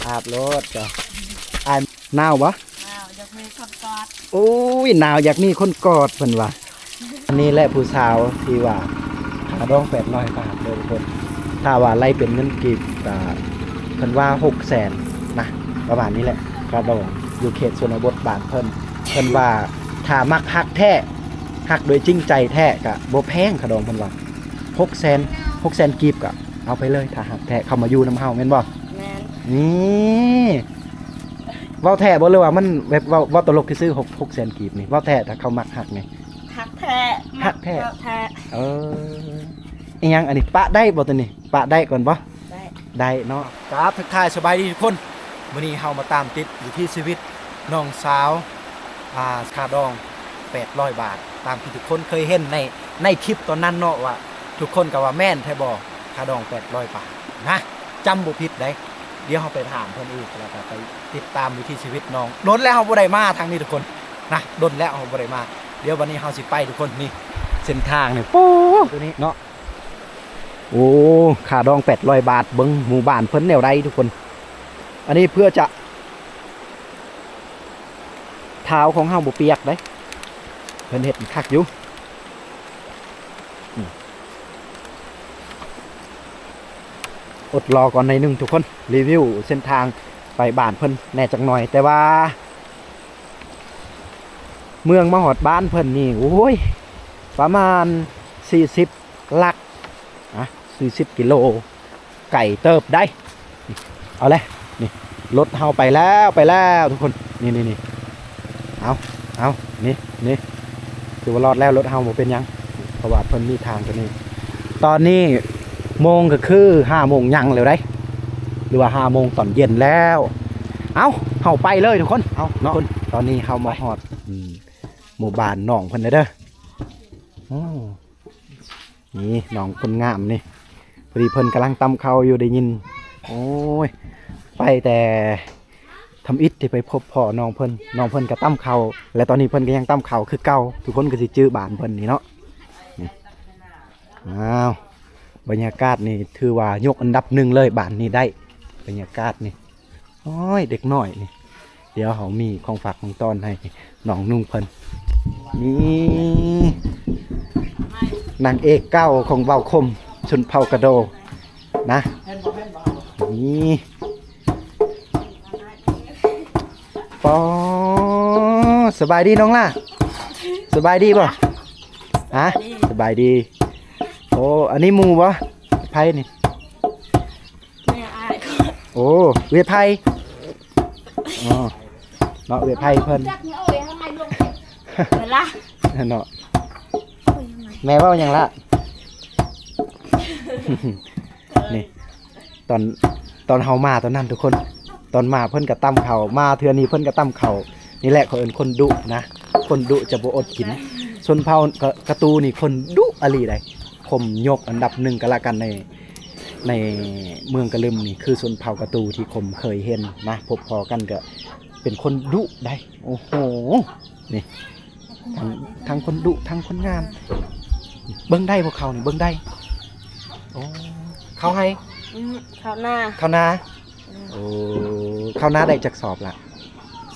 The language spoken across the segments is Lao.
ອາບໂລດເຈົ້າ. ອ້າຍໜາວບໍ່? ໜາວ ຢາກມີຄົນກອດ. ໂອ້ຍ ໜາວຢາກມີຄົນກອດເພິ່ນວ່າ. ອັນນີ້ແຫຼະຜູ້ສາວທີ່ວ່າຄ່າດອງແປດຮ້ອຍບາດເດີທຸກຄົນ. ຖ້າວ່າໄລ່ເປັນເງິນກີບກະເພິ່ນວ່າຫົກແສນນະ ປະມານນີ້ແຫຼະ ຄ່າດອງຢູ່ເຂດຊົນນະບົດບ້ານເພິ່ນ. ເພິ່ນວ່າຖ້າມັກຮັກແທ້ ຮັກໂດຍຈິງໃຈແທ້ກະບໍ່ແພງ ຄ່າດອງເພິ່ນວ່າ. ຫົກແສນ ຫົກແສນກີບກະເອົາໄປເລີຍ ຖ້າຮັກແທ້ເຂົ້າມາຢູ່ນຳເຮົາແມ່ນບໍ່? ແມ່ນ. ນີ້ ເວົ້າແທ້ບໍ່ ຫຼືວ່າມັນແບບເວົ້າ ເວົ້າຕະຫຼົກຊື່ໆ? ຫົກ ຫົກແສນກີບນີ້ ເວົ້າແທ້ ຖ້າເຂົາມັກຮັກນີ້? ຮັກແທ້. ຮັກແທ້ ມັກແທ້. ເອີ ອີຫຍັງອັນນີ້ ປະໄດ້ບໍ່ໂຕນີ້? ປະໄດ້ກ່ອນບໍ່? ໄດ້ ໄດ້ເນາະ. ກາບທັກທາຍສະບາຍດີທຸກຄົນ. ມື້ນີ້ເຮົາມາຕາມຕິດວິຖີຊີວິດນ້ອງສາວ ອ່າ ຄ່າດອງແປດຮ້ອຍບາດ ຕາມທີ່ທຸກຄົນເຄີຍເຫັນໃນ ໃນຄລິບຕອນນັ້ນເນາະ ວ່າທຸກຄົນກໍວ່າແມ່ນແທ້ບໍ່ ຄ່າດອງແປດຮ້ອຍບາດນະ ຈຳບໍ່ຜິດໃດ໋. ດຽວເຮົາໄປຖາມເພິ່ນອີກ ແລ້ວກໍໄປຕິດຕາມວິຖີຊີວິດນ້ອງ. ດົນແລ້ວເຮົາບໍ່ໄດ້ມາທາງນີ້ທຸກຄົນນະ ດົນແລ້ວເຮົາບໍ່ໄດ້ມາ. ດຽວບັດນີ້ເຮົາຊິໄປທຸກຄົນ. ນີ້ເສັ້ນທາງນີ້ ປູ ຕົວນີ້ເນາະ. ໂອ້ ຄ່າດອງແປດຮ້ອຍບາດ ເບິ່ງໝູ່ບ້ານເພິ່ນແນວໃດທຸກຄົນ. ອັນນີ້ເພື່ອຈະ ເທົ້າຂອງເຮົາບໍ່ປຽກເດ້ ເພິ່ນເຮັດຄັກຢູ່. ອືມ ອົດລໍກ່ອນໜ້ອຍໜຶ່ງທຸກຄົນ ຣີວິວເສັ້ນທາງໄປບ້ານເພິ່ນແດ່ຈັກໜ່ອຍ. ແຕ່ວ່າເມືອງມາຮອດບ້ານເພິ່ນນີ້ ໂອ້ຍ ປະມານສີ່ສິບ ຫຼັກ ອ່ະ ສີ່ສິບກິໂລ ໄກເຕີບໃດ໋. ເອົາແຫຼະ ນີ້ ລົດເຮົາໄປແລ້ວ ໄປແລ້ວທຸກຄົນ. ນີ້ໆໆ ເອົາ ເອົາ ນີ້ ນີ້ ຖືວ່າລອດແລ້ວ ລົດເຮົາບໍ່ເປັນຫຍັງ ເພາະວ່າເພິ່ນມີທາງຕົວນີ້. ຕອນນີ້ໂມງກໍຄືຫ້າໂມງຫຍັງແລ້ວໃດ໋ ຫຼືວ່າຫ້າໂມງຕອນເຢັນແລ້ວ. ເອົາ ເຮົາໄປເລີຍທຸກຄົນ. ເອົາເນາະ ຕອນນີ້ເຮົາມາຮອດ ອືມ ໝູ່ບ້ານນ້ອງເພິ່ນແລ້ວເດີ. ໂອ້ ນີ້ນ້ອງຄົນງາມນີ້ ພໍດີເພິ່ນກຳລັງຕຳເຂົ້າຢູ່ ໄດ້ຍິນ. ໂອ້ຍ ໄປແຕ່ທຳອິດທີ່ໄປພົບພໍ້ນ້ອງເພິ່ນ ນ້ອງເພິ່ນກໍຕຳເຂົ້າ ແລະຕອນນີ້ເພິ່ນກໍຍັງຕຳເຂົ້າຄືເກົ່າ. ທຸກຄົນກໍຊິຈື່ບ້ານເພິ່ນນີ້ເນາະ. ນີ້ ອ້າວ ບັນຍາກາດນີ້ຖືວ່າຍົກອັນດັບໜຶ່ງເລີຍ ບ້ານນີ້ໄດ້ ບັນຍາກາດນີ້ ໂອ້ຍ ເດັກນ້ອຍນີ້. ດຽວເຮົາມີຂອງຝາກຂອງຕ້ອນໃຫ້ນ້ອງນຸ່ງເພິ່ນ. ນີ້ນາງເອກເກົ່າຂອງບ່າວຄົມ ຊົນເຜົ່າກະໂດນະ. ນີ້ ປໍ ສະບາຍດີນ້ອງຫຼ້າ ສະບາຍດີບໍ່? ຮະ ສະບາຍດີ. ໂອ້ ອັນນີ້ໝູ່ບໍ່? ໃຜນີ້? ແມ່ອ້າຍ. ໂອ້ ເອື້ອຍໄພ. ອໍ ເນາະ ເອື້ອຍໄພເພິ່ນ ເວລາ ເນາະ. ແມ່ເວົ້າຫຍັງລະ? ນີ້ ຕອນ ຕອນເຮົາມາຕອນນັ້ນທຸກຄົນ ຕອນມາເພິ່ນກໍຕຳເຂົ້າ ມາເທື່ອນີ້ເພິ່ນກໍຕຳເຂົ້າ. ນີ້ແຫຼະເຂົາເອີ້ນຄົນດຸນະ ຄົນດຸຈະບໍ່ອົດກິນ. ຊົນເຜົ່າກະຕູນີ້ຄົນດຸອີ່ຫຼີໃດ໋ ຄົມຍົກອັນດັບໜຶ່ງກໍລະກັນໃນ ໃນເມືອງກະລຶມນີ້ ຄືຊົນເຜົ່າກະຕູທີ່ຄົມເຄີຍເຫັນນະ ພົບພໍ້ກັນກໍເປັນຄົນດຸໄດ໋. ໂອ້ໂຫ ນີ້ ທັງ ທັງຄົນດຸ ທັງຄົນງາມ. ເບິ່ງໄດ້ບໍ່ເຂົ້ານີ້ ເບິ່ງໄດ້. ໂອ້ ເຂົ້າໄຮ່? ອືມ ເຂົ້ານາ ເຂົ້ານາ. ອືມ ໂອ້ ເຂົ້ານາໄດ້ຈັກສອບລະ?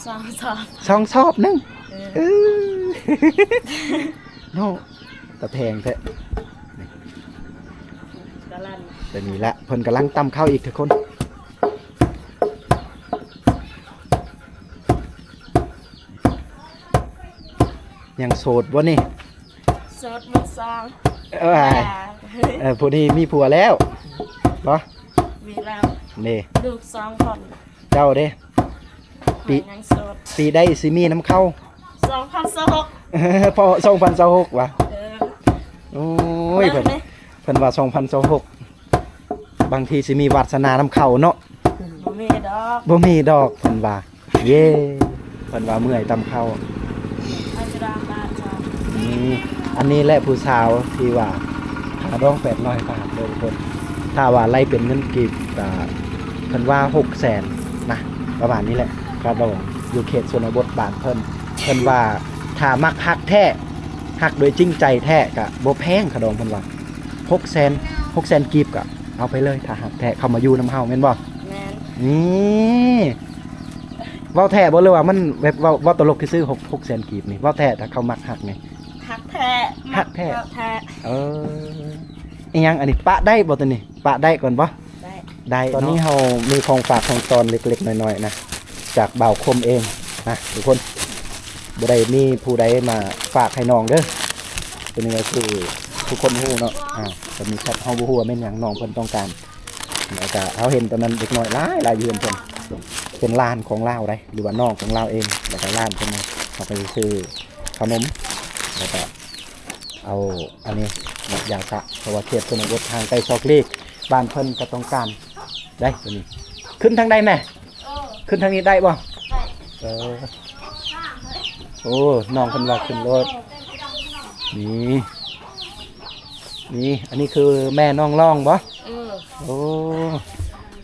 ສອງສອບ ສອງສອບໜຶ່ງ. ເອີ ເອີ ເນາະ ຕາແພງແທ້. ນີ້ ກະລັນ ແຕ່ນີ້ລະ ເພິ່ນກຳລັງຕຳເຂົ້າອີກທຸກຄົນ. ຍັງໂສດບໍ່ນີ້? ໂສດມືສອງ. ເອີຍ ເອີ ຜູ້ນີ້ມີຜົວແລ້ວບໍ່? ມີແລ້ວ. ນີ້ ລູກສອງຄົນ. ເຈົ້າເດ້? ປີ ຍັງໂສດ. ປີໃດຊິມີນຳເຂົາ? ສອງພັນຊາວຫົກ. ພໍ ສອງພັນຊາວຫົກຫວາ? ເອີ ໂອ້ຍ ເພິ່ນ ເພິ່ນວ່າສອງພັນຊາວຫົກ ບາງທີຊິມີວາດສະໜານຳເຂົາເນາະ. ບໍ່ມີດອກ ບໍ່ມີດອກ ເພິ່ນວ່າ. ເຢ້ ເພິ່ນວ່າເມື່ອຍຕຳເຂົ້າ. ອັນນີ້ ອັນນີ້ແຫຼະຜູ້ສາວທີ່ວ່າຄ່າດອງແປດຮ້ອຍບາດເດີທຸກຄົນ. ຖ້າວ່າໄລ່ເປັນເງິນກີບກະ ເພິ່ນວ່າຫົກແສນນະ ປະມານນີ້ແຫຼະ ຄ່າດອງຢູ່ເຂດຊົນນະບົດບ້ານເພິ່ນ. ເພິ່ນວ່າຖ້າມັກຮັກແທ້ ຮັກໂດຍຈິງໃຈແທ້ກະບໍ່ແພງ ຄ່າດອງເພິ່ນວ່າ. ຫົກແສນ ຫົກແສນກີບກະເອົາໄປເລີຍ ຖ້າຮັກແທ້ເຂົ້າມາຢູ່ນຳເຮົາແມ່ນບໍ່? ແມ່ນ. ນີ້ ເວົ້າແທ້ບໍ່ ຫຼືວ່າມັນແບບເວົ້າ ເວົ້າຕະຫຼົກຊື່ໆ? ຫົກ ຫົກແສນກີບນີ້ ເວົ້າແທ້ ຖ້າເຂົາມັກຮັກນີ້? ຮັກແທ້ ຮັກແທ້ ມັກແທ້. ເອີ ອີຫຍັງອັນນີ້ ປະໄດ້ບໍ່ໂຕນີ້? ປະໄດ້ກ່ອນບໍ່? ໄດ້ ໄດ້ເນາະ. ຕອນນີ້ເຮົາມີຂອງຝາກຂອງຕ້ອນເລັກໆນ້ອຍໆນະ ຈາກບ່າວຄົມເອງນະທຸກຄົນ. ບໍ່ໄດ້ມີຜູ້ໃດມາຝາກໃຫ້ນ້ອງເດີ. ຕົວນີ້ກໍຄືທຸກຄົນຮູ້ເນາະ ອ່າ ກໍມີແຄັດ ເຮົາບໍ່ຮູ້ວ່າແມ່ນຫຍັງ ນ້ອງເພິ່ນຕ້ອງການ. ແລ້ວກໍເຮົາເຫັນຕອນນັ້ນເດັກນ້ອຍຫຼາຍໆຢູ່ເຮືອນເພິ່ນ ເປັນຫຼານຂອງລາວໃດ ຫຼືວ່ານ້ອງຂອງລາວເອງ ແລ້ວກໍຫຼານເພິ່ນ ເຮົາກໍຊິຊື້ຂະໜົມ ແລ້ວກໍ ເອົາອັນນີ້ເນາະ ຢາສະ ເພາະວ່າເຂດຊົນນະບົດຫ່າງໄກສອກຫຼີກ ບ້ານເພິ່ນກໍຕ້ອງການໄດ໋ຕົວນີ້. ຂຶ້ນທາງໃດແມ່? ເອີ ຂຶ້ນທາງນີ້ໄດ້ບໍ່? ໄດ້. ເອີ ໂອ້ ນ້ອງເພິ່ນວ່າຂຶ້ນໂລດ. ນີ້ ນີ້ ອັນນີ້ຄືແມ່ນ້ອງລອງບໍ່? ເອີ ໂອ້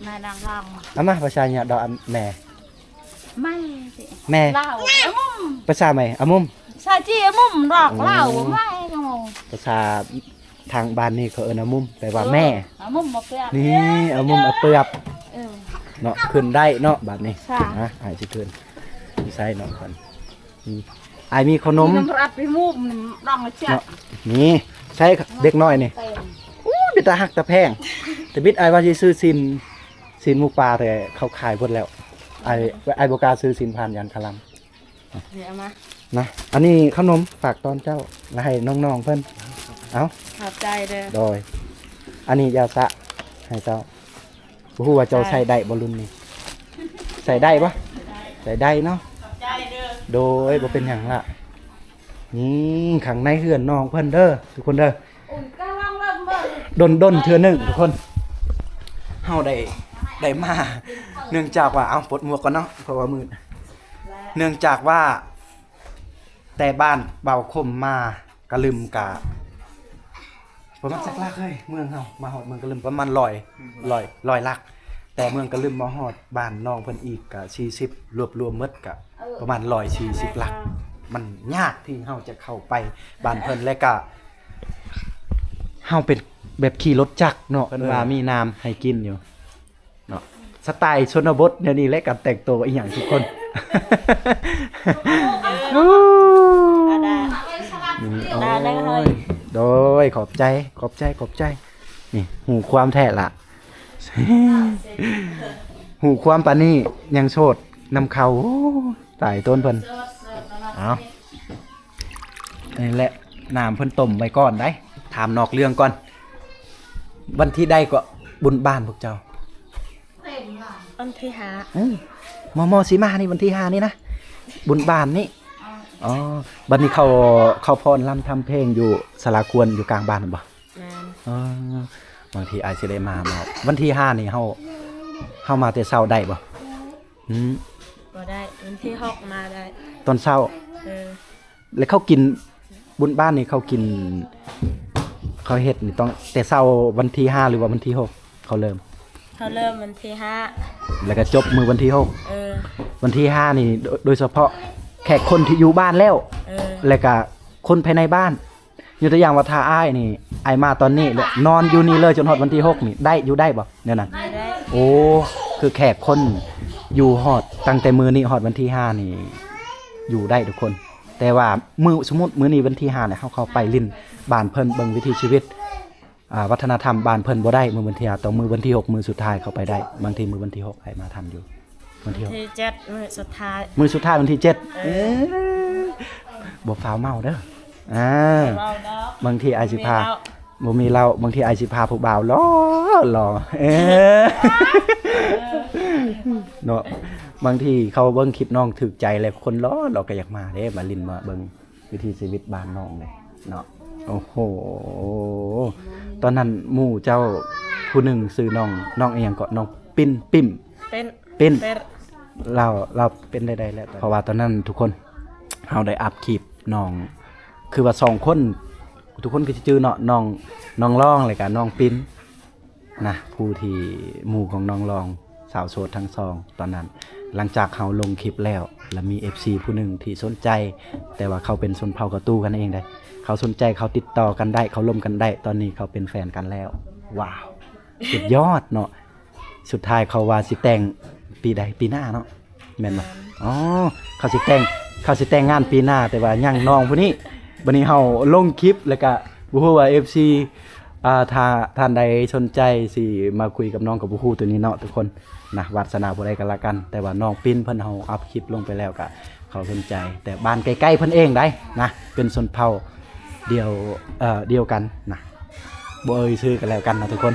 ແມ່ນ້ອງລອງ. ເອົາມາ ພາສາຫຍັງດອກ ອັນແມ່? ແມ່ ແມ່ ລາວ ອະມຸມ. ພາສາໃໝ່ ອະມຸມ. ພາສາຈີນ ອະມຸມ ດອກ ອືມ ລາວ ແມ່ ພາສາທາງບ້ານນີ້ເຂົາເອີ້ນອະມຸມ ແປວ່າແມ່. ເອີ ອະມຸມ ອະເປືອກ. ນີ້ ອະມຸມ ອະເປືອກ. ເອີ ເນາະ ຂຶ້ນໄດ້ເນາະ ບາດນີ້. ນະ ອ້າຍຊິຂຶ້ນ ຊິໃສ່ນ້ອງກ່ອນ. ອືມ ອ້າຍມີຂະໜົມ ເນາະ ນີ້ ໃສ່ເດັກນ້ອຍນີ້. ໂອ້ ເປັນຕາຮັກຕາແພງ. ແຕ່ບິດອ້າຍວ່າຊິຊື້ຊີ້ນ ຊີ້ນໝູປ່າ ແຕ່ເຂົາຂາຍເບິດແລ້ວ. ອ້າຍ ອ້າຍບໍ່ກ້າຊື້ຊີ້ນຜ່ານ ຢ້ານຄາລຳ. ນີ້ເອົາມານະ ອັນນີ້ຂະໜົມຝາກຕ້ອນເຈົ້າ ແລະໃຫ້ນ້ອງໆເພິ່ນ. ເອົາ ຂອບໃຈເດີ. ໂດຍ ອັນນີ້ຢາສະໃຫ້ເຈົ້າ. ບໍ່ຮູ້ວ່າເຈົ້າໃຊ້ໄດ້ບໍ່ລຸ້ນນີ້? ໃຊ້ໄດ້ບໍ່? ໃຊ້ໄດ້ເນາະ. ໂດຍ ບໍ່ເປັນຫຍັງລະ. ນີ້ ຂ້າງໃນເຮືອນນ້ອງເພິ່ນເດີທຸກຄົນເດີ. ດົນໆເທື່ອໜຶ່ງທຸກຄົນ ເຮົາໄດ້ ໄດ້ມາ ເນື່ອງຈາກວ່າ ເອົາ ປົດໝວກກ່ອນເນາະ ເພາະວ່າມືດ. ເນື່ອງຈາກວ່າ ແຕ່ບ້ານບ່າວຄົມມາກະລຶມກະປະມານຈັກຫຼັກເຮີ້ຍ? ເມືອງເຮົາມາຮອດເມືອງກະລຶມປະມານຮ້ອຍ ຮ້ອຍ ຮ້ອຍຫຼັກ. ແຕ່ເມືອງກະລຶມມາຮອດບ້ານນ້ອງເພິ່ນອີກກະສີ່ສິບ ລວບລວມໝົດກະປະມານຮ້ອຍສີ່ສິບຫຼັກ. ມັນຍາກທີ່ເຮົາຈະເຂົ້າໄປບ້ານເພິ່ນ ແລະກະເຮົາເປັນແບບຂີ່ລົດຈັກເນາະ. ເພິ່ນວ່າມີນ້ຳໃຫ້ກິນຢູ່ ເນາະ. ສະໄຕຊົນນະບົດແນວນີ້ແຫຼະ ການແຕ່ງໂຕອີ່ຫຍັງທຸກຄົນ. ໂອ້ຍ ໂດຍ ຂອບໃຈ ຂອບໃຈ ຂອບໃຈ. ນີ້ ຮູ້ຄວາມແທ້ລະ ຮູ້ຄວາມປານນີ້ຍັງໂສດນຳເຂົາ. ໂອ້ ຕາຍໂຕນເພິ່ນ. ເອົາ ນີ້ແຫຼະ ນ້ຳເພິ່ນຕົ້ມໄວ້ກ່ອນໄດ໋. ຖາມນອກເລື່ອງກ່ອນ ວັນທີໃດເກາະບຸນບ້ານພວກເຈົ້າ? ວັນທີຫ້າ. ອືມ ມໍ່ໆຊິມານີ້ ວັນທີຫ້ານີ້ນະ ບຸນບ້ານນີ້. ອໍ ບັດນີ້ເຂົາ ເຂົາຟ້ອນລຳທຳເພງຢູ່ສາລາກວນຢູ່ກາງບ້ານແມ່ນບໍ່? ແມ່ນ. ອໍ ບາງທີອາດຊິໄດ້ມາເນາະ. ວັນທີຫ້ານີ້ເຮົາ ເຮົາມາແຕ່ເຊົ້າໄດ້ບໍ່? ອືມ ບໍ່ໄດ້ ວັນທີຫົກມາໄດ້ ຕອນເຊົ້າ. ເອີ ແລ້ວເຂົາກິນ ບຸນບ້ານນີ້ເຂົາກິນ ເຂົາເຮັດນີ້ຕ້ອງແຕ່ເຊົ້າວັນທີຫ້າ ຫຼືວ່າວັນທີຫົກເຂົາເລີ່ມ? ເຂົາເລີ່ມວັນທີຫ້າ ແລ້ວກໍຈົບມື້ວັນທີຫົກ. ເອີ ວັນທີຫ້ານີ້ໂດຍ ໂດຍສະເພາະແຂກຄົນທີ່ຢູ່ບ້ານແລ້ວ ເອີ ແລ້ວກໍຄົນພາຍໃນບ້ານ. ຍົກຕົວຢ່າງວ່າ ຖ້າອ້າຍນີ້ ອ້າຍມາຕອນນີ້ ແລ້ວນອນຢູ່ນີ້ເລີຍຈົນຮອດວັນທີຫົກນີ້ ໄດ້ ຢູ່ໄດ້ບໍ່ແນວນັ້ນ? ໄດ້ ໄດ້. ໂອ້ ຄືແຂກຄົນຢູ່ຮອດ ຕັ້ງແຕ່ມື້ນີ້ຮອດວັນທີຫ້ານີ້ ຢູ່ໄດ້ທຸກຄົນ. ແຕ່ວ່າມື້ ສົມມຸດມື້ນີ້ວັນທີຫ້າແລ້ວ ເຮົາເຂົ້າໄປຫຼິ້ນບ້ານເພິ່ນ ເບິ່ງວິຖີຊີວິດ ອ່າ ວັດທະນະທຳບ້ານເພິ່ນບໍ່ໄດ້ມື້ວັນທີຫ້າ ຕ້ອງມື້ວັນທີຫົກ ມື້ສຸດທ້າຍເຂົ້າໄປໄດ້. ບາງທີມື້ວັນທີຫົກໃຫ້ມາທັນຢູ່. ວັນທີ ວັນທີເຈັດ ມື້ສຸດທ້າຍ ມື້ສຸດທ້າຍວັນທີເຈັດ. ເອີ ເອີ ບໍ່ຟ້າວເມົາເດີ. ອ່າ ບໍ່ເມົາດອກ ບາງທີອາດຊິພາ ບໍ່ມີເຫຼົ້າ ບໍ່ມີເຫຼົ້າ ບາງທີອາດຊິພາຜູ້ບ່າວຫຼໍ່ໆ. ເອີ ເນາະ ບາງທີເຂົາເບິ່ງຄລິບນ້ອງຖືກໃຈແລ້ວ ຄົນຫຼໍ່ໆກໍຢາກມາເດ້ ມາຫຼິ້ນມາເບິ່ງ ວິຖີຊີວິດບ້ານນ້ອງເດ້ເນາະ. ໂອ້ໂຫ ຕອນນັ້ນໝູ່ເຈົ້າຜູ້ໜຶ່ງຊື່ນ້ອງ ນ້ອງອີ່ຫຍັງເກາະ? ນ້ອງປິ້ນ ປິ້ມ ເປັນ ເປັນ ເປັນ ລາວ ລາວເປັນໄດ້ໄດ້ແລ້ວ. ເພາະວ່າຕອນນັ້ນທຸກຄົນ ເຮົາໄດ້ອັບຄລິບນ້ອງ ຄືວ່າສອງຄົນ ທຸກຄົນກໍຊິຈື່ເນາະ ນ້ອງ ນ້ອງລອງ ແລ້ວກະນ້ອງປິ້ນ ນະ ຜູ້ທີ່ໝູ່ຂອງນ້ອງລອງ ສາວໂສດທັງສອງຕອນນັ້ນ. ຫຼັງຈາກເຮົາລົງຄລິບແລ້ວ ລະມີເອັຟຊີຜູ້ໜຶ່ງທີ່ສົນໃຈ ແຕ່ວ່າເຂົາເປັນຊົນເຜົ່າກະຕູກັນເອງເດ້ ເຂົາສົນໃຈ ເຂົາຕິດຕໍ່ກັນໄດ້ ເຂົາລົມກັນໄດ້ ຕອນນີ້ເຂົາເປັນແຟນກັນແລ້ວ. ວ້າວ ສຸດຍອດເນາະ. ສຸດທ້າຍເຂົາວ່າຊິແຕ່ງປີໃດ? ປີໜ້າເນາະ ແມ່ນບໍ່? ແມ່ນ. ອໍ ເຂົາຊິແຕ່ງ ເຂົາຊິແຕ່ງງານປີໜ້າ ແຕ່ວ່າຍັງນ້ອງຜູ້ນີ້. ບັດນີ້ເຮົາລົງຄລິບ ແລ້ວກະບໍ່ຮູ້ວ່າເອັຟຊີ ອ່າ ຖ້າທ່ານໃດສົນໃຈຊິມາຄຸຍກັບນ້ອງກໍບໍ່ຮູ້ໂຕນີ້ເນາະທຸກຄົນນະ, ວາດສະໜາຜູ້ໃດກໍແລ້ວກັນ. ແຕ່ວ່ານ້ອງປິ່ນເພິ່ນ ເຮົາອັບຄລິບລົງໄປແລ້ວ ກະເຂົາສົນໃຈ ແຕ່ບ້ານໃກ້ໆເພິ່ນເອງໃດ໋ນະ, ເປັນຊົນເຜົ່າດຽວ ເອີ ດຽວກັນນະ. ບໍ່ເອີ່ຍຊື່ກໍແລ້ວກັນເນາະທຸກຄົນ.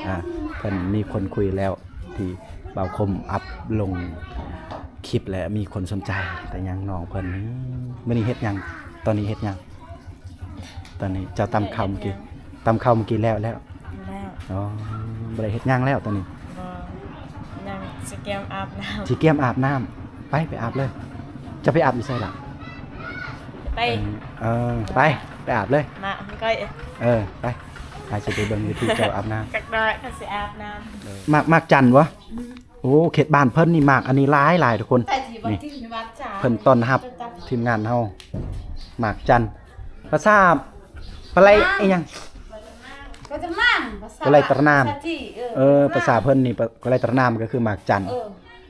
ອ່າ ເພິ່ນມີຄົນຄຸຍແລ້ວ ທີ່ບ່າວຄົມອັບລົງຄລິບ ແລະ ມີຄົນສົນໃຈ ແຕ່ຍັງນ້ອງເພິ່ນ. ມື້ນີ້ເຮັດຫຍັງ? ຕອນນີ້ເຮັດຫຍັງ? ຕອນນີ້ເຈົ້າຕຳເຂົ້າມື້ກີ້ ຕຳເຂົ້າມື້ກີ້ແລ້ວ ແລ້ວ? ແລ້ວ. ອໍ ບໍ່ໄດ້ເຮັດຫຍັງແລ້ວຕອນນີ້? ບໍ່ ຍັງຊິກຽມອາບນ້ຳ. ຊິກຽມອາບນ້ຳ. ໄປ ໄປອາບເລີຍ. ຈະໄປອາບຢູ່ໃສລະ? ໄປ ເອີ ໄປ ໄປອາບເລີຍ. ມາ ຂ້ອຍ ເອີ ໄປ ອ້າຍຊິໄປເບິ່ງວິທີເຈົ້າອາບນ້ຳ. ຈັກໜ້ອຍຂ້ອຍຊິອາບນ້ຳ. ເອີ ໝາກ ໝາກຈັນບໍ່? ໂອ້ ເຂດບ້ານເພິ່ນນີ້ໝາກອັນນີ້ຫຼາຍໆ ທຸກຄົນ. ນີ້ ເພິ່ນຕ້ອນຮັບທີມງານເຮົາ. ໝາກຈັນ ພາສາປາໄລອີ່ຫຍັງ? ກະໄລຕະນາມ. ເອີ ພາສາເພິ່ນນີ້ ກະໄລຕະນາມກໍຄືໝາກຈັນ.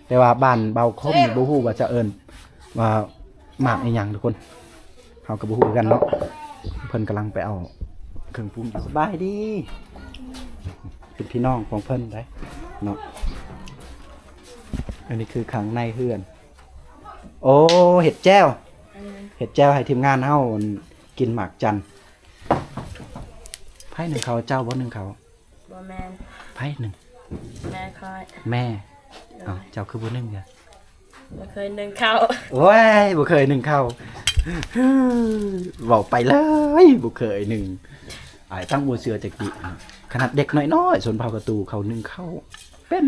ແຕ່ວ່າບ້ານເບົາຄົມນີ້ບໍ່ຮູ້ວ່າຈະເອີ້ນວ່າໝາກອີ່ຫຍັງທຸກຄົນ, ເຮົາກໍບໍ່ຮູ້ຄືກັນເນາະ. ເພິ່ນກຳລັງໄປເອົາເຄື່ອງປຸງຢູ່. ສະບາຍດີ. ເປັນພີ່ນ້ອງຂອງເພິ່ນໄດ໋ເນາະ. ອັນນີ້ຄືຂ້າງໃນເຮືອນ. ໂອ້ ເຮັດແຈ່ວ ເຮັດແຈ່ວໃຫ້ທີມງານເຮົາກິນໝາກຈັນ. ໃຜໜຶ້ງເຂົ້າ? ເຈົ້າບໍ່ໜຶ້ງເຂົ້າ? ບໍ່ແມ່ນ. ໃຜໜຶ້ງ? ແມ່ຂ້ອຍ. ແມ່. ເອົ້າ ເຈົ້າຄືບໍ່ໜຶ້ງ? ບໍ່ເຄີຍໜຶ້ງເຂົ້າ. ໂອ້ຍ ບໍ່ເຄີຍໜຶ້ງເຂົ້າ. ເວົ້າໄປເລີຍ ບໍ່ເຄີຍໜຶ້ງ. ອ້າຍຕັ້ງບໍ່ເຊື່ອຈັກຕິ. ຂະໜາດເດັກນ້ອຍໆ ຊົນເຜົ່າກະຕູເຂົາໜຶ້ງເຂົ້າເປັນ.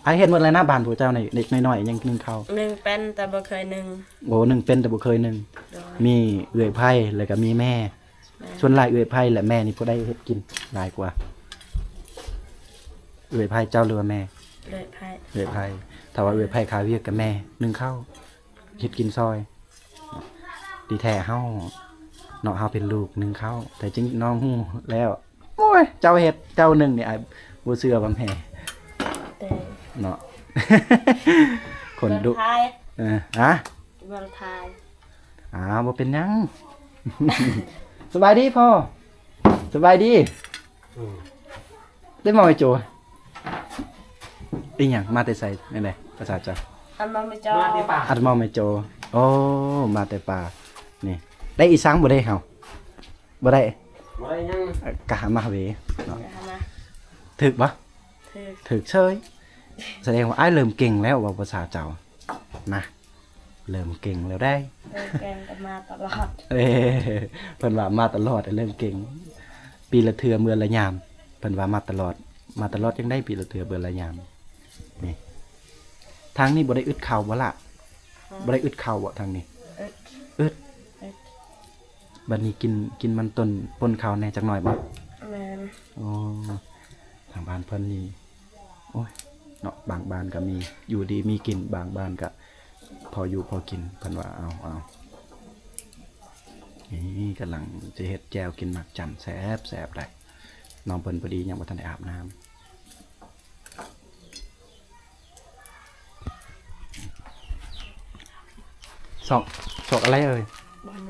ອ້າຍເຫັນໝົດແລ້ວນະ ບ້ານພວກເຈົ້ານີ້ ເດັກນ້ອຍໆຍັງໜຶ້ງເຂົ້າ. ໜຶ້ງເປັນ ແຕ່ບໍ່ເຄີຍໜຶ້ງ. ໂອ້ ໜຶ້ງເປັນ ແຕ່ບໍ່ເຄີຍໜຶ້ງ. ໂດຍ. ມີເອື້ອຍໃພ້ ແລ້ວກະມີແມ່. ແມ່ນ. ສ່ວນຫຼາຍເອື້ອຍໃພ້ ແລະ ແມ່ນີ້ຜູ້ໃດເຮັດກິນຫຼາຍກວ່າ? ເອື້ອຍໃພ້ເຈົ້າ ຫຼືວ່າແມ່? ເອື້ອຍໃພ້. ເອື້ອຍໃພ້. ຖ້າວ່າເອື້ອຍໃພ້ຄາວຽກກະແມ່ໜຶ້ງເຂົ້າ ເຮັດກິນຊ່ອຍ. ທີ່ແທ້ເຮົາເນາະ ເຮົາເປັນລູກໜຶ້ງເຂົ້າ ແຕ່ຈິງນ້ອງຮູ້ແລ້ວ. ໂອ້ຍ ເຈົ້າເຮັດເຈົ້າໜຶ້ງນີ້ ອ້າຍບໍ່ເຊື່ອວ່າແມ່. ແຕ່ ເນາະ ຄົນດຸ. ເອີ ຮະ? ບໍ່ໄດ້ຖ່າຍ. ອ້າວ ບໍ່ເປັນຫຍັງ. ສະບາຍດີພໍ່. ສະບາຍດີ. ອືມ ໄດ້ມອງໄອ້ໂຈ. ອີຫຍັງ? ມາແຕ່ໃສ? ແນວໃດ ພາສາເຈົ້າ? ອັດມອງແມ່ໂຈ. ອັດມອງແມ່ໂຈ. ໂອ້ ມາແຕ່ປ່າ. ນີ້ ໄດ້ອີສັງບໍ່ໄດ້ເຮົາ? ບໍ່ໄດ້. ບໍ່ໄດ້ຫຍັງ. ກະຫາມາເວເນາະ. ກະຫາມາ. ຖືກບໍ່? ຖືກ. ຖືກເຊີຍ. ສະແດງວ່າອ້າຍເລີ່ມເກັ່ງແລ້ວ ເວົ້າພາສາເຈົ້ານະ. ເລີ່ມເກັ່ງແລ້ວໄດ໋. ເລີ່ມເກັ່ງກໍມາຕະຫຼອດ. ເອີ ເພິ່ນວ່າມາຕະຫຼອດ ເລີ່ມເກັ່ງ. ປີລະເທື່ອເມືອລະຍາມ. ເພິ່ນວ່າມາຕະຫຼອດ. ມາຕະຫຼອດຈັ່ງໃດ ປີລະເທື່ອເມືອລະຍາມ. ນີ້ ທາງນີ້ບໍ່ໄດ້ອຶດເຂົ້າບໍ່ລະ? ຮະ? ບໍ່ໄດ້ອຶດເຂົ້າບໍ່ທາງນີ້? ອຶດ. ອຶດ. ອຶດ. ບັດນີ້ກິນ ກິນມັນຕົ້ນປົນເຂົ້າແດ່ຈັກໜ້ອຍບໍ່? ແມ່ນ. ໂອ້ ທາງບ້ານເພິ່ນນີ້ ໂອ້ຍ ເນາະ ບາງບ້ານກໍມີຢູ່ດີມີກິນ ບາງບ້ານກໍພໍຢູ່ພໍກິນ. ເພິ່ນວ່າ ເອົາ ເອົາ ນີ້ກຳລັງຈະເຮັດແຈ່ວກິນໝາກຈັນ ແຊບໆ ໄດ໋. ນ້ອງເພິ່ນພໍດີຍັງບໍ່ທັນໄດ້ອາບນ້ຳ. ຊອກ ຊອກອະໄລເອີຍ?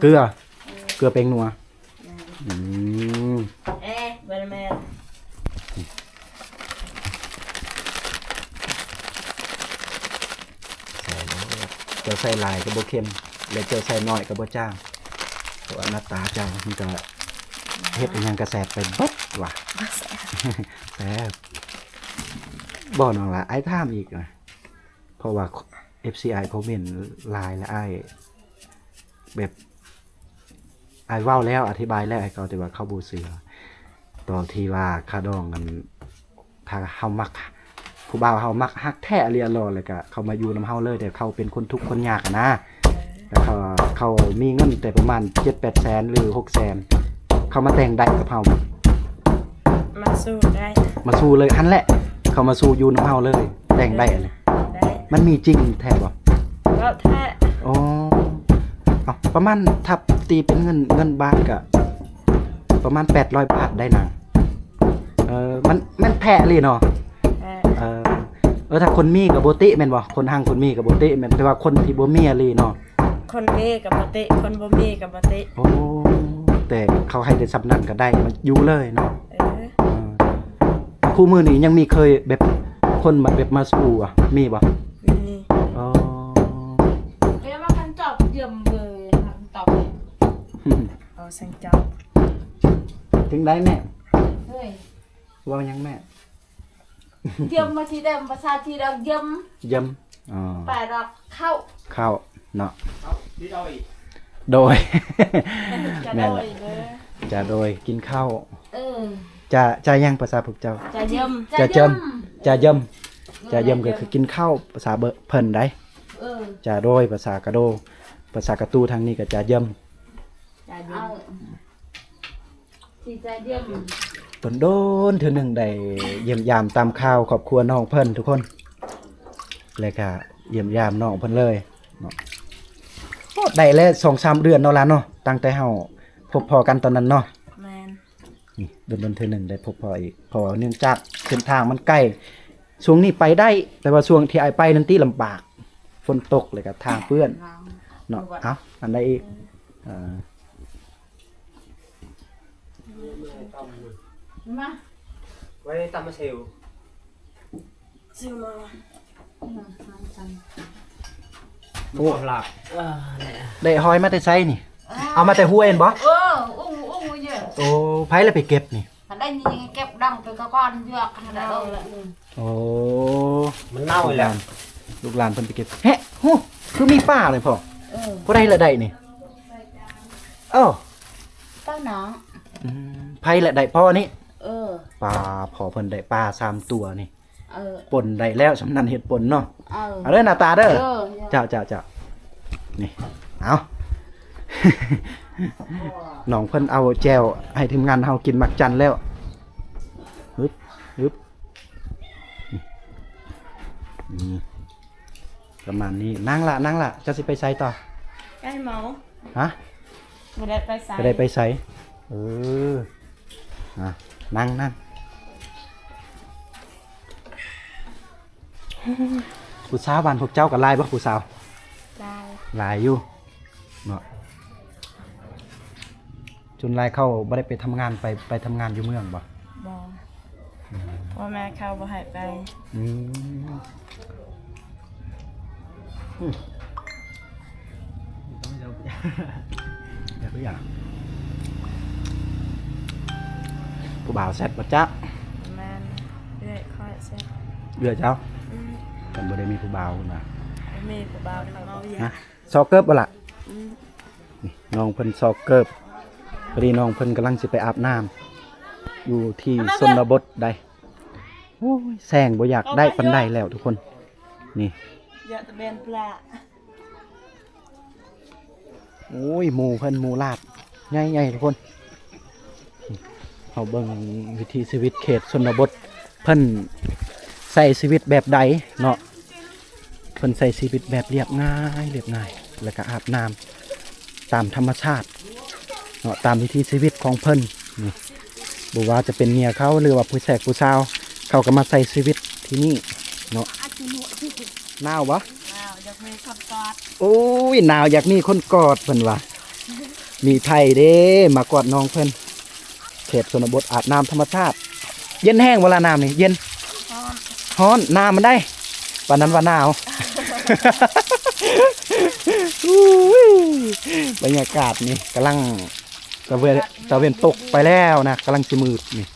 ເກືອ ເກືອແປ້ງນົວ. ອືມ ເອ ບໍ່ແມ່ນ. ໃສ່ໂລດ. ເຈົ້າໃສ່ຫຼາຍກໍບໍ່ເຄັມ ແລະ ເຈົ້າໃສ່ໜ້ອຍກໍບໍ່ຈາງ. ເພາະວ່າໜ້າຕາເຈົ້າມັນກໍເຮັດອີ່ຫຍັງກໍແຊບໄປເບິດວ່າ. ແຊບ. ບໍ່ ນ້ອງຫຼ້າ ອ້າຍຖາມອີກນະ ເພາະວ່າເອັຟຊີອ້າຍຄອມເມັນຫຼາຍ ແລະ ອ້າຍແບບ ອ້າຍເວົ້າແລ້ວ ອະທິບາຍແລ້ວໃຫ້ເຂົາ ແຕ່ວ່າເຂົາບໍ່ເຊື່ອ. ຕອນທີ່ວ່າຄ່າດອງນັ້ນ ຖ້າເຮົາມັກ ຜູ້ບ່າວເຮົາມັກຮັກແທ້ອີ່ຫຼີຫຼໍ ແລ້ວກະເຂົາມາຢູ່ນຳເຮົາເລີຍ ແຕ່ເຂົາເປັນຄົນທຸກຄົນຍາກຫັ້ນນາ ແລ້ວເຂົາ ເຂົາມີເງິນແຕ່ປະມານເຈັດແປດແສນ ຫຼື ຫົກແສນ ເຂົາມາແຕ່ງໄດ້ກັບເຮົາບໍ່? ມາສູ້ໄດ້. ມາສູ້ເລີຍ ຫັ້ນແຫຼະ ເຂົາມາສູ້ຢູ່ນຳເຮົາເລີຍ ແຕ່ງໄດ້ຫັ້ນແຫຼະ. ໄດ້. ມັນມີຈິງແທ້ບໍ່? ເວົ້າແທ້. ອໍ ເອົາ ປະມານ ຖ້າຕີເປັນເງິນ ເງິນບາດກະປະມານແປດຮ້ອຍບາດໄດ້ນາງ. ເອີ ມັນ ມັນແທ້ອີ່ຫຼີເນາະ? ແທ້. ເອີ ເອີ ຖ້າຄົນມີກໍບໍ່ຕິແມ່ນບໍ່? ຄົນຮັ່ງຄົນມີກໍບໍ່ຕິແມ່ນ, ແຕ່ວ່າຄົນທີ່ບໍ່ມີອີ່ຫຼີເນາະ ຄົນມີກໍບໍ່ຕິ ຄົນບໍ່ມີກໍບໍ່ຕິ. ໂອ້ ແຕ່ເຂົາໃຫ້ໄດ້ສ່ຳນັ້ນກໍໄດ້ມາຢູ່ເລີຍເນາະ. ເອີ ເອີ ຄູ່ມື້ນີ້ຍັງມີເຄີຍແບບຄົນມາ ແບບມາສູ່ບໍ່? ມີບໍ່? ມີ. ອໍ ເອີ ມາຄັນຈອບຢ້ຽມເບີ ຕອບ ເອົາສັງຈອບ. ເຖິງໄດ້ແມ່? ເຮີ້ຍ ເວົ້າຫຍັງແມ່? ຢ້ຽມມາທີ່ເດີມ ພາສາທີ່ເດີມ ຢ້ຽມ ຢ້ຽມ. ອໍ ແປວ່າເຂົ້າ ເຂົ້າເນາະ. ໂດຍ ຈະ ແມ່ນ ໂດຍເດີ ຈະໂດຍ ກິນເຂົ້າ. ເອີ ຈະ ຈະຫຍັງພາສາພວກເຈົ້າ? ຈະຢ້ຽມ ຈະຢ້ຽມ ຈະຢ້ຽມ ຈະຢ້ຽມກໍຄືກິນເຂົ້າ ພາສາເພິ່ນໃດ. ເອີ ຈະໂດຍ ພາສາກະໂດ ພາສາກະຕູ ທາງນີ້ກໍຈະຢ້ຽມ ຈະຢ້ຽມ. ທີ່ຈະຢ້ຽມ ດົນໆ ເທື່ອໜຶ່ງໄດ້ຢ້ຽມຢາມຕາມຂ່າວຄອບຄົວນ້ອງເພິ່ນທຸກຄົນ ແລະກະຢ້ຽມຢາມນ້ອງເພິ່ນເລີຍເນາະ. ໂອ້ ໄດ້ແລ້ວສອງສາມເດືອນເນາະຫຼານເນາະ ຕັ້ງແຕ່ເຮົາພົບພໍ້ກັນຕອນນັ້ນເນາະ. ແມ່ນ ນີ້ດົນໆ ເທື່ອໜຶ່ງໄດ້ພົບພໍ້ອີກ ເພາະວ່າເນື່ອງຈາກເສັ້ນທາງມັນໃກ້. ຊ່ວງນີ້ໄປໄດ້ ແຕ່ວ່າຊ່ວງທີ່ອ້າຍໄປນັ້ນຕິລຳບາກ ຝົນຕົກແລ້ວກໍທາງເປື້ອນເນາະ. ເອົາ ອັນໃດອີກ? ເອີ ມາ ໄວ້ຕຳມາເຊວ ຊື້ມາ. ໂອ້ ຫຼາກ ເອີ ໄດ້ຫອຍມາແຕ່ໃສນີ້? ເອົາມາແຕ່ຫ້ວຍແມ່ນບໍ່? ເອີ ອຸ້ງອຸ້ງຢູ່. ໂອ້ ໃຜລະໄປເກັບນີ້? ອັນໃດນີ້ເກັບດັງໄປກ່ອນເຍອະຂະໜາດນັ້ນ. ໂອ້ ມັນເນົ່າແລ້ວ ລູກຫຼານເພິ່ນໄປເກັບ. ແຮະ ໂຫ ຄືມີປາເລີຍພໍ່? ເອີ ຜູ້ໃດລະໄດ້ນີ້? ເອີ ເຈົ້ານ້ອງ. ອືມ ໃຜລະໄດ້ພໍ່ນີ້? ເອີ ປາ ພໍ່ເພິ່ນໄດ້ປາສາມຕົວນີ້. ເອີ ປົນໄດ້ແລ້ວ ສ່ຳນັ້ນເຮັດປົນເນາະ. ເອີ ເອົາເດີ ໜ້າຕາເດີ. ເອີ ເຈົ້າ ເຈົ້າ ເຈົ້າ ນີ້ ເອົາ ນ້ອງເພິ່ນເອົາແຈ່ວໃຫ້ທີມງານເຮົາກິນໝາກຈັນແລ້ວ. ຮຶບ ຮຶບ ນີ້ ອືມ ປະມານນີ້. ນັ່ງລະ ນັ່ງລະ ເຈົ້າຊິໄປໃສຕໍ່? ໄປໃຫ້ໝໍ. ຮະ? ບໍ່ໄດ້ໄປໃສ ບໍ່ໄດ້ໄປໃສ. ເອີ ອ່ະ ນັ່ງ ນັ່ງ. ຜູ້ສາວບ້ານພວກເຈົ້າກໍຫຼາຍບໍ່ ຜູ້ສາວ? ຫຼາຍ ຫຼາຍຢູ່ເນາະ. ສ່ວນຫຼາຍເຂົາບໍ່ໄດ້ໄປທຳງານ ໄປ ໄປທຳງານຢູ່ເມືອງບໍ່? ບໍ່ ອືມ ພໍ່ແມ່ເຂົາບໍ່ໃຫ້ໄປ. ອືມ ອືມ ຢາກໄປຫຍັງ? ຜູ້ບ່າວແຊດບໍ່ຈັກ? ແມ່ນ ເອື້ອຍຂ້ອຍແຊດ. ເອື້ອຍເຈົ້າ? ອືມ ເພິ່ນບໍ່ໄດ້ມີຜູ້ບ່າວພຸ້ນນະ. ບໍ່ມີຜູ້ບ່າວ ເວົ້າຫຍັງ? ຮະ? ຊອກເກີບບໍ່ລະ? ອືມ ນີ້ນ້ອງເພິ່ນຊອກເກີບ. ພໍດີນ້ອງເພິ່ນກຳລັງຊິໄປອາບນ້ຳ ຢູ່ທີ່ຊົນນະບົດໃດ໋. ໂອ້ຍ ແສງບໍ່ຢາກໄດ້ປານໃດແລ້ວທຸກຄົນ. ນີ້ ຢາກແຕ່ແບນປລາ. ໂອ້ຍ ໝູ່ເພິ່ນ ໝູ່ລາດໃຫຍ່ໆ ທຸກຄົນ. ເຮົາເບິ່ງວິຖີຊີວິດເຂດຊົນນະບົດ ເພິ່ນໃຊ້ຊີວິດແບບໃດເນາະ. ເພິ່ນໃຊ້ຊີວິດແບບລຽບງ່າຍ ລຽບງ່າຍ ແລ້ວກໍອາບນ້ຳຕາມທຳມະຊາດເນາະ ຕາມວິຖີຊີວິດຂອງເພິ່ນ. ນີ້ ບໍ່ວ່າຈະເປັນເມຍເຂົາ ຫຼືວ່າຜູ້ແຊກຜູ້ສາວ ເຂົາກໍມາໃຊ້ຊີວິດທີ່ນີ້ເນາະ. ໜາວບໍ່? ໜາວ ຢາກມີຄົນກອດ. ໂອ້ຍ ໜາວ ຢາກມີຄົນກອດ ເພິ່ນວ່າ. ມີໃຜເດ້ມາກອດນ້ອງເພິ່ນ? ເຂດຊົນນະບົດອາບນ້ຳທຳມະຊາດ. ເຢັນແຮງບໍ່ລະ ນ້ຳນີ້? ເຢັນ? ຮ້ອນ ຮ້ອນ ນ້ຳມັນໄດ໋ ປານນັ້ນວ່າໜາວ. ອຸ້ຍ ບັນຍາກາດນີ້ກຳລັງ ຕາເວັນ ຕາເວັນຕົກໄປແລ້ວນະ ກຳລັງຊິມືດນີ້.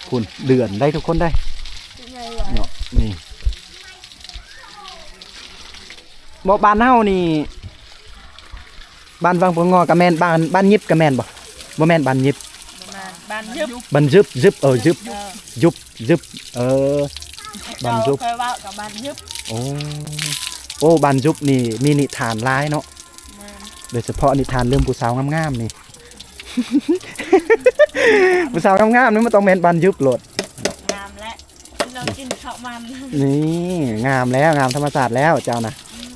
ພຸ້ນ ເດືອນໄດ໋ທຸກຄົນໄດ໋ເນາະ. ນີ້ ບໍ່ ບ້ານເຮົານີ້ ບ້ານວັງປະງໍກໍແມ່ນ ບ້ານ ບ້ານຢິບກໍແມ່ນບໍ່? ບໍ່ແມ່ນບ້ານຢິບ ບ້ານຍຶບ ບ້ານຍຶບ ເອີ ຢິບ ເອີ ຢຸບ ຢິບ ເອີ ບ້ານຢຸບ. ເຈົ້າເຄີຍເວົ້າກັບບ້ານຍຶບ. ໂອ້ ໂອ້ ບ້ານຢຸບນີ້ມີນິທານຫຼາຍເນາະ. ແມ່ນ ໂດຍສະເພາະນິທານເລື່ອງຜູ້ສາວງາມໆນີ້. ຜູ້ສາວງາມໆນີ້ມັນຕ້ອງແມ່ນບ້ານຢຸບໂລດ. ງາມແຫຼະ ລອງກິນເຂົ້າມັນ. ນີ້ ງາມແລ້ວ ງາມທຳມະຊາດແລ້ວເຈົ້ານະ. ອືມ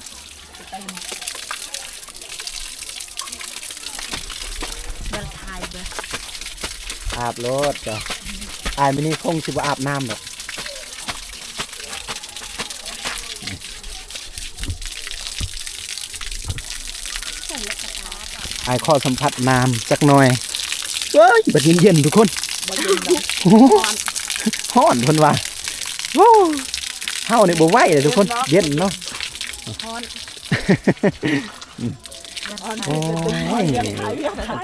ເບິ່ງຖ່າຍເບິ່ງ ອາບໂລດເຈົ້າ. ອ້າຍມື້ນີ້ຄົງຊິບໍ່ອາບນ້ຳດອກ. ອ້າຍຂໍສຳຜັດນ້ຳຈັກໜ່ອຍ. ເອີຍ ບັດເຢັນໆ ທຸກຄົນ. ບໍ່ເຢັນດອກ ຮ້ອນ ຮ້ອນເພິ່ນວ່າ. ໂອ້ ເຮົານີ້ບໍ່ໄຫວເດ້ທຸກຄົນ. ເຢັນເນາະ ຮ້ອນ. ໂອ້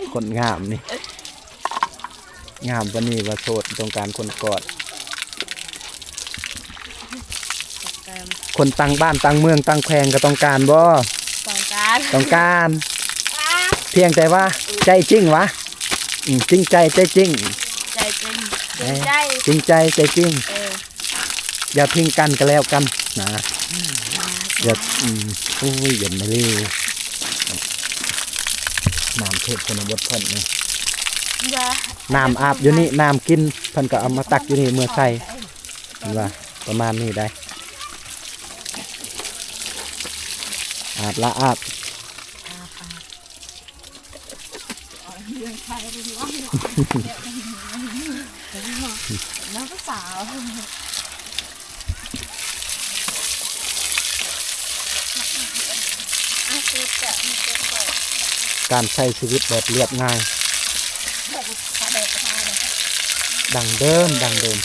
ຍ ຄົນງາມນີ້ ງາມປານນີ້ວ່າໂສດຕ້ອງການຄົນກອດ. ຄົນຕ່າງບ້ານຕ່າງເມືອງຕ່າງແຂວງກໍຕ້ອງການບໍ່? ຕ້ອງການ ຕ້ອງການ. ພຽງແຕ່ວ່າໃຈຈິງຫວາ? ອືມ ຈິງໃຈ ໃຈຈິງ ໃຈຈິງ ຈິງໃຈ ຈິງໃຈ ໃຈຈິງ. ເອີ ຢ່າຖິ້ມກັນກໍແລ້ວກັນນະ. ຢ່າ ອືມ ໂອ້ຍ ເຢັນມາເລີຍ. ນ້ຳເທດຊົນນະບົດເພິ່ນນີ້ ນ້ຳອາບຢູ່ນີ້ ນ້ຳກິນເພິ່ນກໍເອົາມາຕັກຢູ່ນີ້ເມືອໃສ່. ເຫັນວ່າປະມານນີ້ໄດ໋ ອາບລະອາບ. ນ້ຳສາວ ການໃຊ້ຊີວິດແບບລຽບງ່າຍ ດັ້ງເດີມ ດັ້ງເດີມ.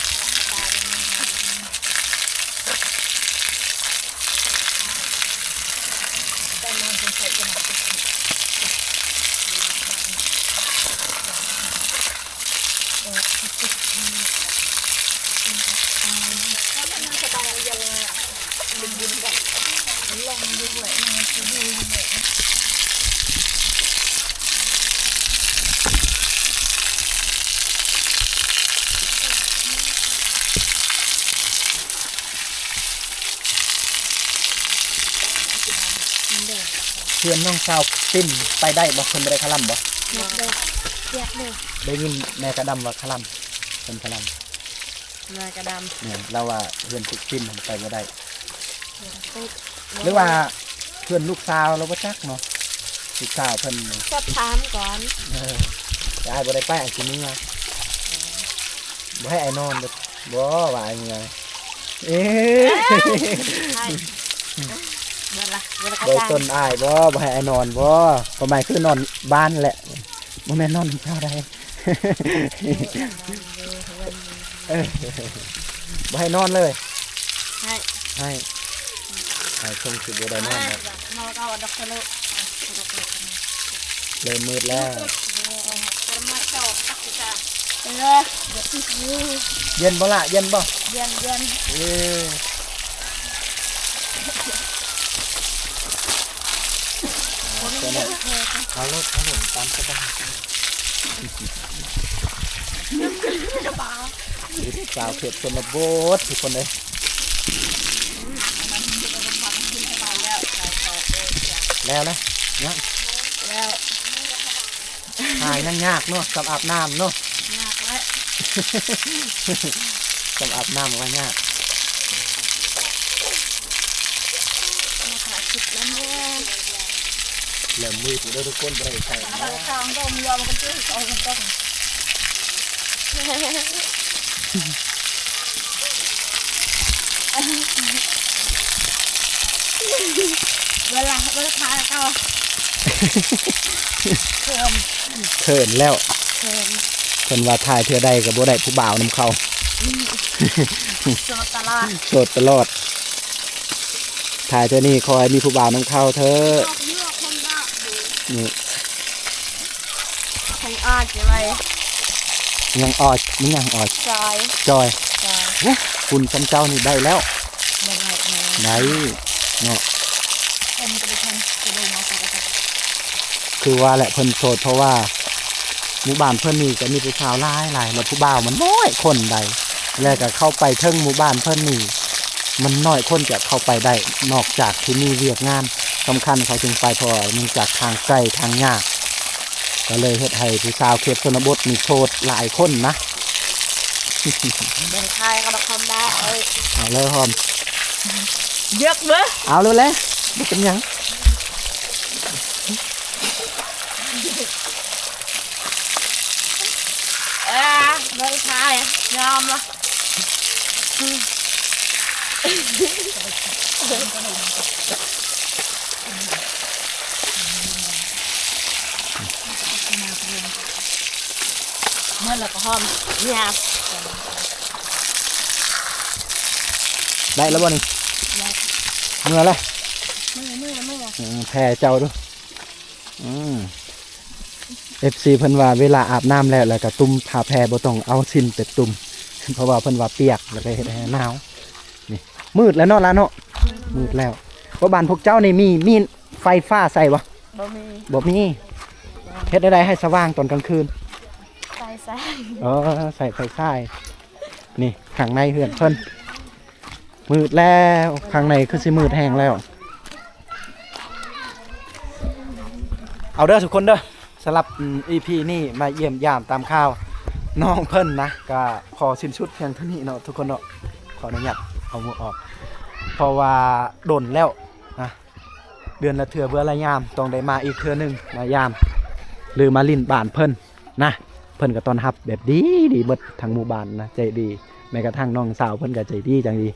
ເຮືອນນ້ອງສາວປິ່ນໄປໄດ້ບໍ່? ເພິ່ນບໍ່ໄດ້ຄະລຳບໍ່? ຢາກເດີ ຢາກເດີ. ໄດ້ຍິນແມ່ກະດຳວ່າຄະລຳ ເພິ່ນຄະລຳ. ນາຍກະດຳ ແມ່ນ ລາວວ່າເຮືອນຕິດປິ່ນໄປບໍ່ໄດ້. ເຮືອນຕິດ ຫຼືວ່າເພື່ອນລູກສາວລາວບໍ່ຈັກເນາະ ລູກສາວເພິ່ນ ສອບຖາມກ່ອນ. ເອີ ແຕ່ອ້າຍບໍ່ໄດ້ໄປ ອ້າຍຊິເມືອ. ບໍ່ໃຫ້ອ້າຍນອນເດີ້ ບໍ່ວ່າອ້າຍເມືອ. ເອີ ເບິດລະ ເບິດລະ ບໍ່ຕົ້ນອ້າຍບໍ່ ບໍ່ໃຫ້ອ້າຍນອນບໍ່? ຄວາມໝາຍຄືນອນບ້ານແຫຼະ ບໍ່ແມ່ນນອນນຳເຈົ້າໃດ. ເອີ ບໍ່ໃຫ້ນອນເລີຍ. ໃຫ້ ໃຫ້ ໃຫ້ ຄົງຊິບໍ່ໄດ້ນອນແລ້ວ. ເລີ່ມມືດແລ້ວ. ເຢັນບໍ່ລະ ເຢັນບໍ່? ເຢັນ ເຢັນ. ເອີ ເອົາໂລດ ເອົາໂລດ ຕາມສະບາຍ. ສາວເຂດຊົນນະບົດທຸກຄົນເອີຍ. ແລ້ວລະ ຍັງ ແລ້ວ ຖ່າຍຍັງຍາກເນາະ ສຳອາບນ້ຳເນາະ. ຍາກແຫຼະ ສຳອາບນ້ຳວ່າຍາກ. ມາຖ່າຍຄລິບນຳແດ່. ເລີ່ມມືດແລ້ວເດີທຸກຄົນ ບໍ່ໄດ້ໃສ່. ເວລາ ເວລາຖ່າຍເຂົາ ເຂີນ ເຂີນແລ້ວ ເຂີນ. ເພິ່ນວ່າຖ່າຍເທື່ອໃດກໍບໍ່ໄດ້ຜູ້ບ່າວນຳເຂົາ. ໂສດຕະຫຼອດ ໂສດຕະຫຼອດ. ຖ່າຍເທື່ອນີ້ຂໍໃຫ້ມີຜູ້ບ່າວນຳເຂົາເທີ້. ນີ້ ໃຫ້ອາດໄວ້ ຍັງອອດ ມັນຍັງອອດ ຈອຍ ຈອຍ ຈອຍ. ໂອ້ ຄຸນສ່ຳເຈົ້ານີ້ໄດ້ແລ້ວ ບໍ່ໄດ້ແລ້ວ ໄດ້ເນາະ. ເພິ່ນກໍໄປແຂ່ງ ໄປເບິ່ງເອົາໃສ່ກະຕິກ. ຄືວ່າແຫຼະ ເພິ່ນໂສດ ເພາະວ່າໝູ່ບ້ານເພິ່ນນີ້ກໍມີແຕ່ຜູ້ສາວຫຼາຍໆ ແລ້ວຜູ້ບ່າວມັນນ້ອຍຄົນໃດ ແລ້ວກໍເຂົ້າໄປເຖິງໝູ່ບ້ານເພິ່ນນີ້ ມັນນ້ອຍຄົນຈະເຂົ້າໄປໄດ້ ນອກຈາກທີ່ມີວຽກງານສຳຄັນເຂົາຈຶ່ງໄປ ເພາະວ່າເນື່ອງຈາກທາງໄກທາງຍາກ ກໍເລີຍເຮັດໃຫ້ຜູ້ສາວເຂດຊົນນະບົດນີ້ໂສດຫຼາຍຄົນນະ. ບໍ່ໄດ້ຂາຍກໍດອກຄອມໄດ້ ເອົາເລີຍຫອມ. ເຢີກເບິ່ງ ເອົາໂລດແຫຼະ ບໍ່ເປັນຫຍັງ. ເອີ ບໍ່ໄດ້ຂາຍ ຍອມລະ. ແລ້ວກໍຫອມຫຍາບ ໄດ້ແລ້ວບໍ່ນີ້? ເມື່ອລະ ເມື່ອ ເມື່ອ ເມື່ອ ເອີ ແຜ່ເຈົ້າດູ. ອືມ ເອັຟຊີ ເພິ່ນວ່າເວລາອາບນ້ຳແລ້ວ ແລ້ວກໍຕຸ້ມຜ້າແຜ່ ບໍ່ຕ້ອງເອົາສິ້ນໄປຕຸ້ມ ເພາະວ່າເພິ່ນວ່າປຽກ ແລ້ວກໍເຮັດໃຫ້ໜາວ. ນີ້ມືດແລ້ວເນາະ ຫຼານເນາະ ມືດແລ້ວ. ວ່າບ້ານພວກເຈົ້ານີ້ມີ ມີໄຟຟ້າໃຊ້ບໍ່? ບໍ່ມີ ບໍ່ມີ. ເຮັດແນວໃດໃຫ້ສະຫວ່າງຕອນກາງຄືນ? ໃສ່ສາຍ ເອີ ໃສ່ໄຟສາຍ. ນີ້ຂ້າງໃນເຮືອນເພິ່ນ ມືດແລ້ວ ຂ້າງໃນຄືຊິມືດແຮງແລ້ວ. ເອົາເດີທຸກຄົນເດີ ສຳລັບ ອືມ ອີພີນີ້ມາຢ້ຽມຢາມຕາມຂ່າວນ້ອງເພິ່ນນະ ກະຂໍສິ້ນສຸດພຽງເທົ່ານີ້ເນາະທຸກຄົນເນາະ. ຂໍອະນຸຍາດເອົາໝວກອອກ ເພາະວ່າດົນແລ້ວນະ ເດືອນລະເທື່ອເທື່ອລະຍາມ ຕ້ອງໄດ້ມາອີກເທື່ອໜຶ່ງ ມາຢາມ ຫຼືມາຫຼິ້ນບ້ານເພິ່ນນະ. ເພິ່ນກໍຕ້ອນຮັບແບບດີ ດີເບິດທັງໝູ່ບ້ານນະ ໃຈດີ ແມ້ກະທັ່ງນ້ອງສາວເພິ່ນກໍໃຈດີຈັ່ງດີ.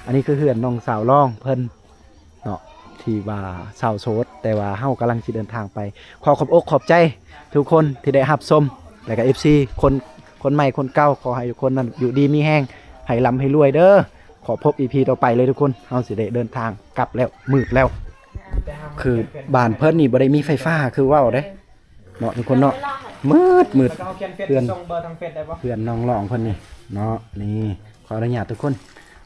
ອັນນີ້ຄືເຮືອນນ້ອງສາວລອງເພິ່ນເນາະ ທີ່ວ່າສາວໂສດ ແຕ່ວ່າເຮົາກຳລັງຊິເດີນທາງໄປ. ຂໍຂອບອົກຂອບໃຈທຸກຄົນທີ່ໄດ້ຮັບຊົມ ແລະກະເອັຟຊີ ຄົນ ຄົນໃໝ່ຄົນເກົ່າ ຂໍໃຫ້ທຸກຄົນນັ້ນຢູ່ດີມີແຮງ ໃຫ້ລ່ຳໃຫ້ລວຍເດີ. ຂໍພົບອີພີຕໍ່ໄປເລີຍທຸກຄົນ ເຮົາຊິໄດ້ເດີນທາງກັບແລ້ວ ມືດແລ້ວ. ຄືບ້ານເພິ່ນນີ້ບໍ່ໄດ້ມີໄຟຟ້າຄືເວົ້າເດ້ເນາະທຸກຄົນເນາະ ມືດໆ. ເຮືອນ ເຮືອນນ້ອງລອງເພິ່ນນີ້ເນາະ ນີ້ ຂໍອະນຸຍາດທຸກຄົນ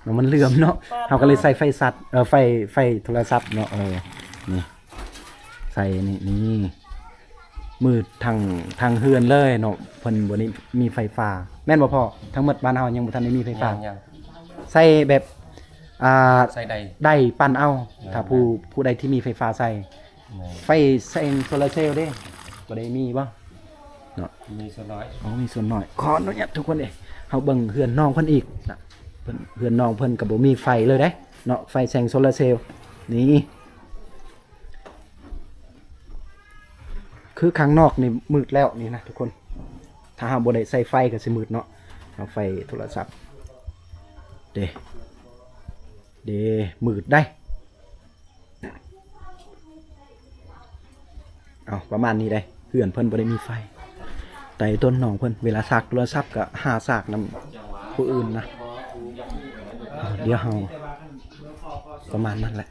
ເນາະ ມັນເຫຼື່ອມເນາະ ເຮົາກໍເລີຍໃສ່ໄຟສັດ ເອີ ໄຟ ໄຟໂທລະສັບເນາະ ເອີ ນີ້ ໃສ່ນີ້ ນີ້ ມືດທັງ ທັງເຮືອນເລີຍເນາະ ເພິ່ນບໍ່ໄດ້ມີໄຟຟ້າ ແມ່ນບໍ່ພໍ່? ທັງໝົດບ້ານເຮົາຍັງບໍ່ທັນໄດ້ມີໄຟຟ້າ ຍັງ ຍັງ ໃຊ້ແບບ ອ່າ ໃຊ້ໄດ້ ໄດ້ປັ່ນເອົາ ແມ່ນ ຖ້າຜູ້ ແມ່ນ ຜູ້ໃດທີ່ມີໄຟຟ້າໃຊ້ ແມ່ນ ໄຟແສງໂຊລາເຊວເດ້ ບໍ່ໄດ້ມີບໍ່? ເນາະ ມີສ່ວນໜ້ອຍ ອໍ ມີສ່ວນໜ້ອຍ. ຂໍອະນຸຍາດທຸກຄົນເດ້ ເຮົາເບິ່ງເຮືອນນ້ອງເພິ່ນອີກນະ ເພິ່ນ ເຮືອນນ້ອງເພິ່ນກໍບໍ່ມີໄຟເລີຍເດ້ເນາະ ໄຟແສງໂຊລາເຊວ ນີ້ ຄືຂ້າງນອກນີ້ມືດແລ້ວນີ້ນະທຸກຄົນ ຖ້າເຮົາບໍ່ໄດ້ໃສ່ໄຟກໍຊິມືດເນາະ ເອົາໄຟໂທລະສັບ ເດ້ ເດ້ ມືດໄດ໋. ເອົາ ປະມານນີ້ໄດ໋ ເຮືອນເພິ່ນບໍ່ໄດ້ມີໄຟ ແຕ່ຕົນນ້ອງເພິ່ນ ເວລາສາກໂທລະສັບກໍຫາສາກນຳຜູ້ອື່ນນະ. ດຽວເຮົາ ປະມານນັ້ນແຫຼະ.